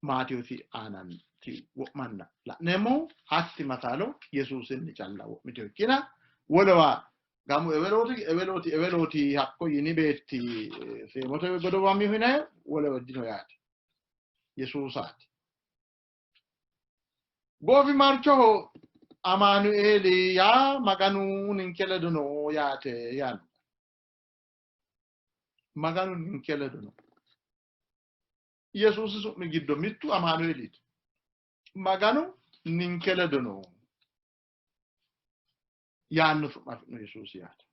Maatewoosi aananti wo'manna la'neemmohu hatti masaalo Yesuusinni calla wo'mitino ikkina wolewa gamu ewelooti ewelooti ewelooti hakko yini beetti seemote godowamihu yinayi wolewa dino yaate. Yesuusaati. Goofimarchoho Amaanueeli yaa Maganu ninke ledo no yaate yaanno. Maganu ninke ledo no. Yesuusi su'mi giddo mittu Amaanueeliiti. Maganu ninke ledo no yaanno su'ma afi'no Yesuusi yaate.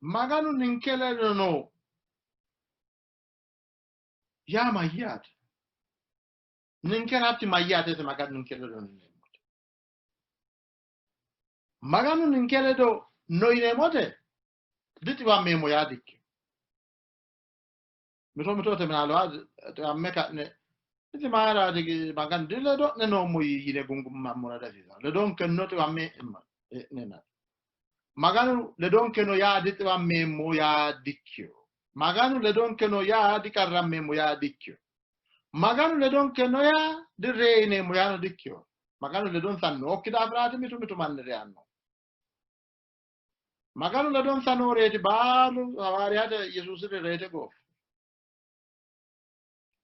Maganu ninke ledo no yaa mayyaate? Ninkera hatti mayyaate Maganu ninke ledo no yineemmote? Maganu ninke ledo no yineemmote dixiwammeemmo yaa dikkino. Mito mitote minaalwa xiwamme ka'ne isi mayiraati Maganu diledo'ne noommo yine gungummammora dihasiisanno. Ledonke no xiwamme hee'neenna. Maganu ledonke no yaa dixiwammeemmo yaa dikkino. Maganu ledonke no yaa diqarrammeemmo yaa dikkino. Maganu ledonke no yaa direyineemmo yaano dikkino. Maganu ledonsa nookki daafiraati mitu mitu manni reyanno. Maganu ledonsa nooreeti baalu hawaariyaate Yesuusiri reyite goofu.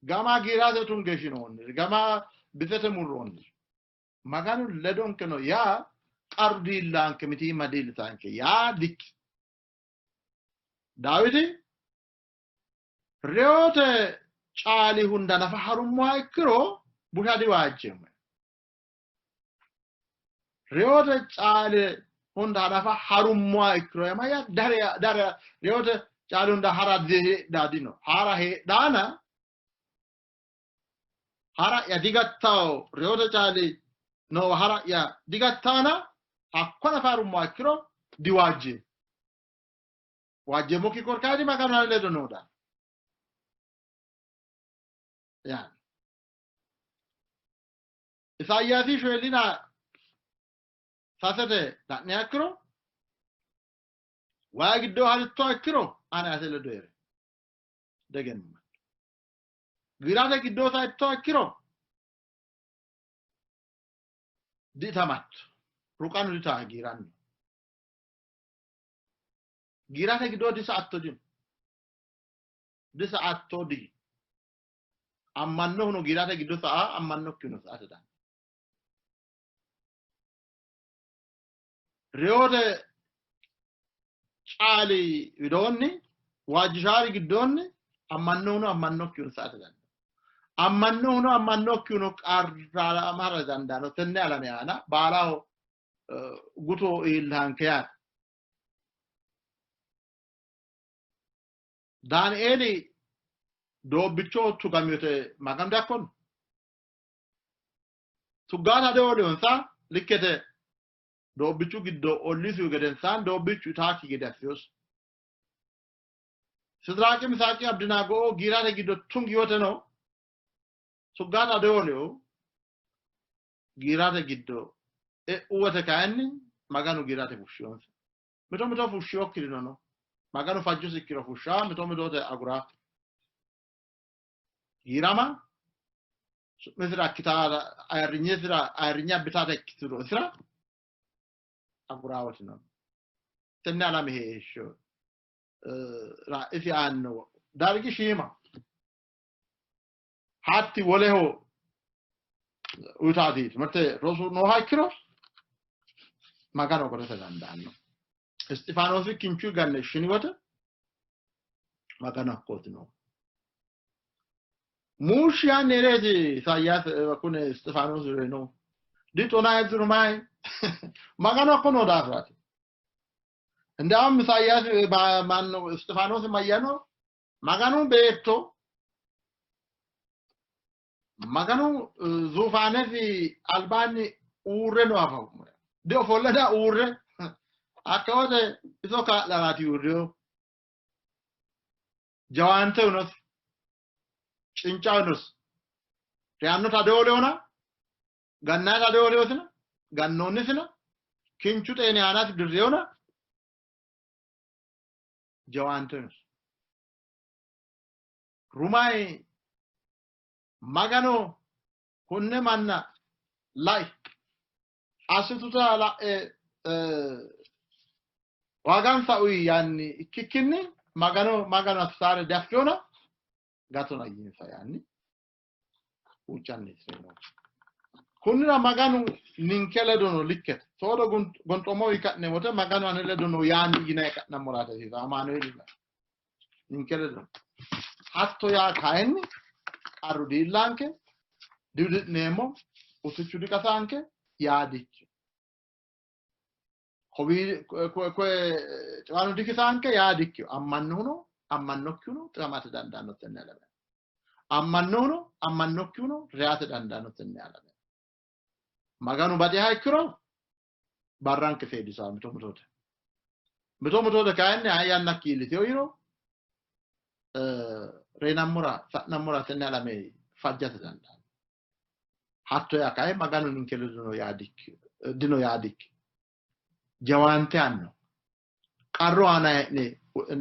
Gama giirate tunge shinoonniri, gama bisete murroonniri. Maganu ledonke no yaa qarru diillaanke mitiimma diillitaanke yaa dikki. Daawiti reyote caali hunda nafa harummoha ikkiro busha diwaajjeemmo. Reyote caali hunda nafa harummoha ikkiro mayya dare dare reyote caali hunda hara heedhaa dino. Hara heedhaana hara'ya digattawo reyote caali noowa hara'ya digattaana hakko nafa harummoha ikkiro diwaajjeemmo. Waajjeemmokki korkaati Maganu ane ledo noo daafira. Yaani. Isayaasi shoyillina sasete la'niha ikkiro wayi giddo harittoha ikkiro ani ate ledo hee're degemma. Giirate giddo saittoha ikkiro diitamatto. Ruqanu ditaa giiranno. Giirate giddo disa''atto dino. Disa''atto di. Ammannohuno giirate giddo sa'a, ammannokkihuno sa'ate dandaanno. Reyote caali widoonni waajjishaari giddoonni ammannohuno ammannokkihuno sa'ate dandaanno. Ammannohuno ammannokkihuno qarramara dandaanno. Tenne alame aana baalaho guto iillaanke yaate. Daanieeli doobbicho tugamiyote Maganu dihakkonni? Tuggaata deooliyonsa likkete doobbichu giddo ollisihu gedensaan doobbichu itaakki gede assiyos. Sidiraaqi, Misaaqi, Abdinaago'o giirate giddo tungi yoteno tuggaata deooliyo giirate giddo e'u wote kayinni Maganu giirate fushshiyonsa. Mito mito fushshiyokkirino no. Maganu fajjosi ikkiro fushsha, mito mitote agura. Giirama su'misira ikkitara ayirrinyesira ayirrinye abbitata ikkituro isira aguraawoti no. Tenne alame heeshsho isi aanno dargi shiima. Hatti woleho uyitaati timirte rosu nooha ikkiro Magano qolate dandaanno. Isxifaanoosi kinchu ganne shini wote Magano hakkooti noohu. Muushshi yaanni hee'reeti Isaayyaas kune Isxifaanoosi reyinohu. Di 13 rumayi Maganu hakko noo daafiraati. እንዲያውም ኢሳያስ ማነው እስጢፋኖስ ማያኖ Maganu beetto Maganu zuufaanesi albaanni uurre no afamu diofolle uurre hakka wote iso kaa'laraati uurreyo jawaante unosi cinca unosi reyannota dewoleona gannata dewoleosina gannoonnisina kinchu xeeni aanasi dirreyoona jawaante unosi Rumayi Magano konne manna lai assituta la'e waagansa uyi yaanni ikkikkinni Magano Magano assaare diaffiona gatona yiinsa yaanni huuccanni isino. Kunnira Maganu ninke ledo no likkete soodo gonxommo ka'ne wote Maganu ane ledo no yaanni yinayi ka'nammoraati hasiisa Amaanueeli ninke ledo no. Hatto yaa kayinni qarru diillanke diudi'neemmo utichu diqasaanke yaa dikkino. Koye xiwanu dikisaanke yaa dikkino. Ammannohuno ammannokkihuno xiwamate dandaanno tenne alame. Ammannohuno ammannokkihuno reyate dandaanno tenne alame. Maganu baxiha ikkiro barranke seedisaa mito mitote. Mito mitote kayinni ayi yannakki iilliteyo yiro reyinammora sa'nammora tenne alame fajjate dandaanno. Hatto yaa kayi Maganu ninke ledo no yaa dikkino dino yaa dikkino. Jawaante anno qarru aana hee'ne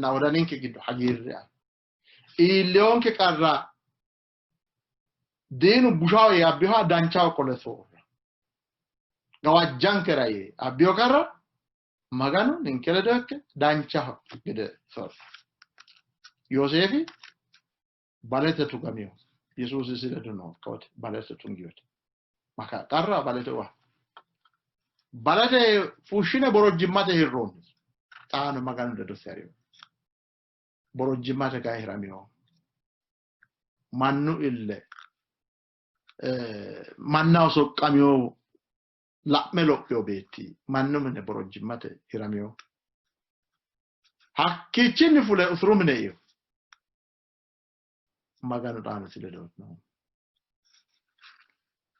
na wodaninke giddo hagiirre anno. Iilleyonke qarra diinu bushaho yee abbiha danchaho qole soorra. Gawajjankera yee abbiyo qarra Maganu ninke ledo ikke danchaho gede soorra. Yooseefi balete tugamiyo Yesuusi isi ledo noo kawate balete tungiyote. Maka qarra balete uwa. Balete fushshine borojjimmate hirroonni. Xaano Maganu ledo sariyo. Borojjimmate kayi hiramiyo. Mannu ille mannaho soqqamiyo la'me lophiyo beetti mannu mine borojjimmate hiramiyo. Hakkiichinni fule usuru mine eino. Maganu xaano isi ledo no.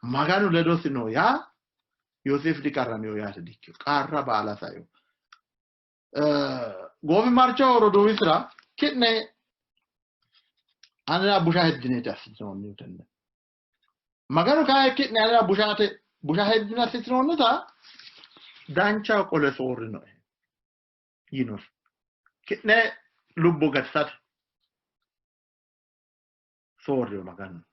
Maganu ledosi no yaa Yooseef diqarramino yaate dikkino. Qarra baala saino. Goofimarcho roduuwisira ki'ne anera busha heddineeti assitinoonnihu tenne. Maganu kayi ki'ne anera bushate busha heddine assitinoonnita dancha qole soorrinoe yinosi. Ki'ne lubbo gatisate soorrino Maganu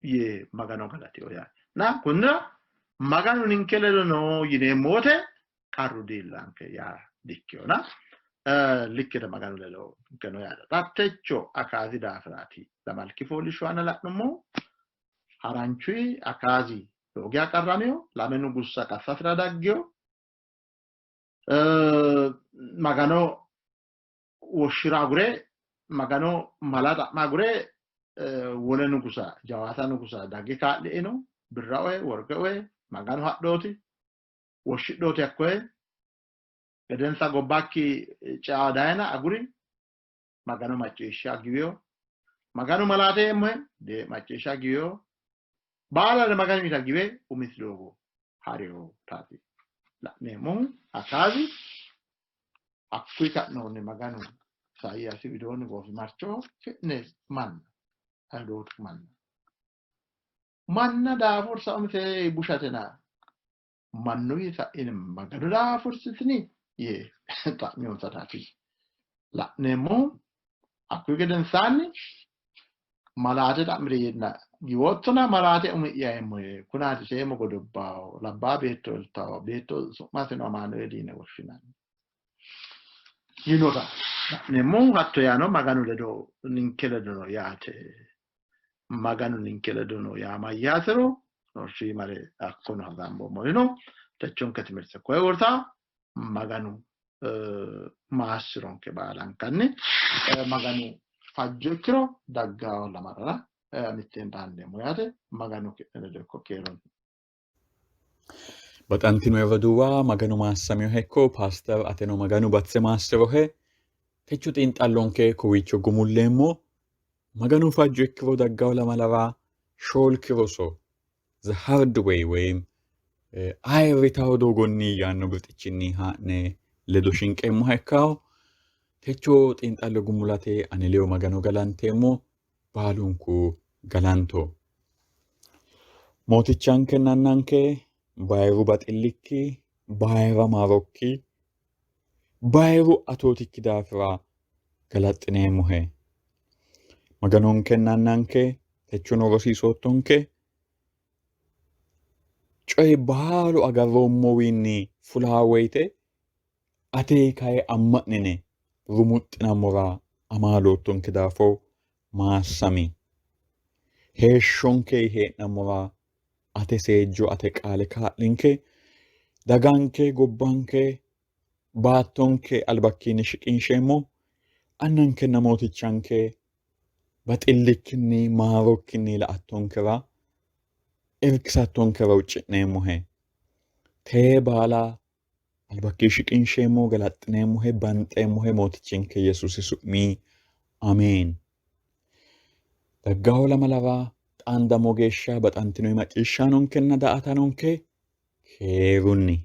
yee Magano galatino yaate. Na kunnira Maganu ninke ledo no yineemmo wote qarru diillanke yaa dikkinona likkete Maganu ledo ninke no yaate. Xa techo Akaazi daafiraati lamalki fooliishsho aana la'nummohu. Haranchuyi Akaazi lowo geya qarramino, lame nugussa qassasira daggino. Magano woshshira agure Magano mala xa'ma agure wole nugusa jawaata nugusa dagge kaa'li'ino birra oye worqe oye Maganu hadhooti woshshidhooti hakkoye gedensa gobbakki cea dayina aguri Magano macciishsha giwiyo Maganu malaate eemmohe de macciishsha giwiyo baalare Maganu yita giwe umisi doogo ha'riyo taati la'neemmohu Akaazi hakkuyi ka'noonni Maganu Isayaasi widoonni goofimarchoho ki'ne manna Ayihudootu manna manna daafursa umise bushatena mannuyi sa'ine Maganu daafursitini yee xa'miyonsataati la'neemmohu. Hakkuyi gedensaanni malaate xa'miri yeenna giwoottona malaate umi'ya eemmo yee kunaati seemo godobbawo labbaa beetto iltawo beetto su'masino Amaanueeli yine woshshinanni yinota la'neemmohu. Hatto yaano Maganu ledo ninke ledo no yaate. Maganu ninke ledo no yaa mayyaatero shiimare hakkono hasaamboommori no. Techonke timirte koye worta Maganu maassironke baalankanni Maganu fajjo ikkiro daggawo lamarara mitteen xaandeemmo yaate. Maganu ki'ne ledo ikko keerunni. Baxantino roduuwa Maganu maassaminohe ikko paaster ateno Maganu batise maassirohe. Techo xiinxallonke kowiicho gumulleemmo. Maganu fajjo ikkiro daggawo lamalara shoolki roso The Hard Way woyim ayirritawo doogonni yaanno birxichinni haa'ne ledo shinqeemmoha ikkawo. Techo xiinxallo gumulate ane leyo Magano galanteemmo. Baalunku galanto. Mootichankenna Annanke, bayiru baxillikki, bayira maarokki, bayiru atootikki daafira galaxxineemmohe. Maganonkenna Annanke, techono rosiisoottonke coyi baalu agarroommowiinni fulaa woyite ate kayi amma'nine rumuxxinammora amaaloottonke daafo maassami. Heeshshonke hee'nammora ate seejjo, ate qaale kaa'linke. Daganke, gobbanke, baattonke albakkiinni shiqinsheemmo. Annankenna mootichanke baxillikkinni maarokkinni la''attonkera irkisattonkera huucci'neemmohe. Tee baala Albakki shiqinsheemmo, galaxxineemmohe, banxeemmohe Mootichinke Yesuusi su'mi. Ameen. Daggaho lamalara xaandammo geeshsha baxantino macciishshaanonkenna daa''ataanonke keerunni.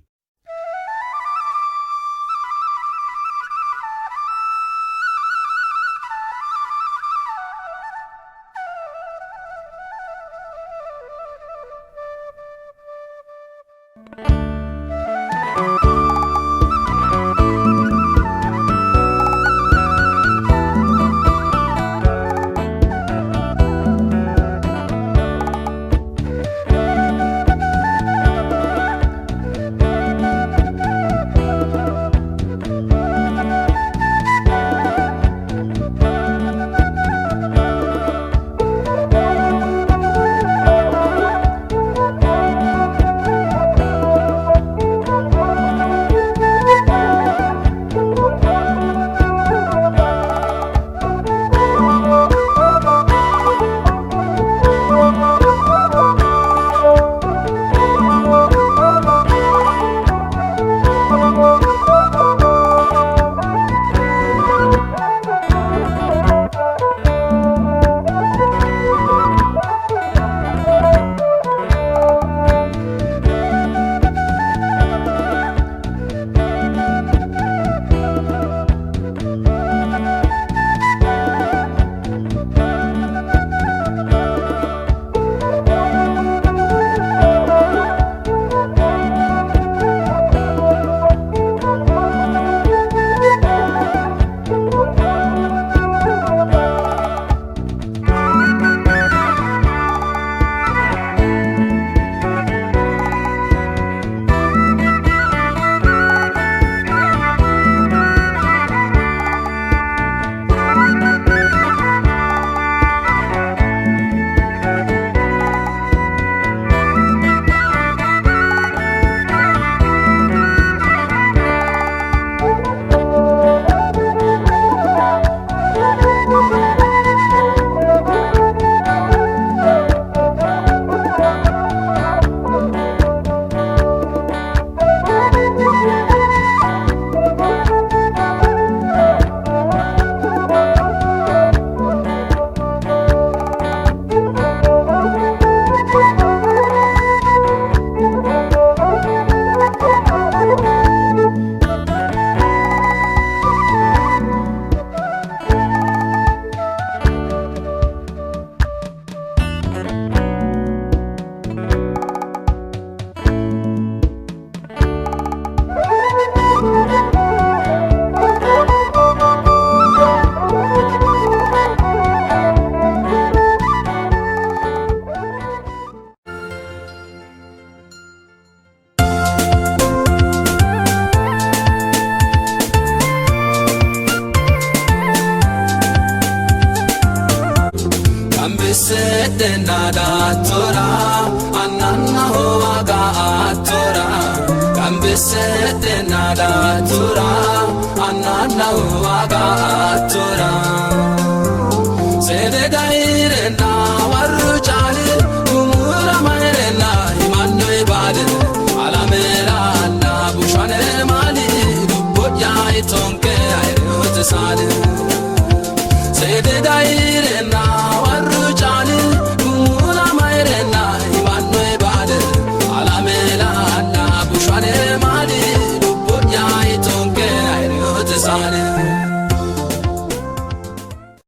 Gambisetenna daattora annannaho waaga attora. Gambisetenna daattora annannaho waaga attora. Seede dairenna warru caali gumura mayrenna himanno ibaade. saali. Seede dayirena warru caali gumula mayrena himannoe baale alameela alla bushane maali lubbo'ya itonke ayiryote saali.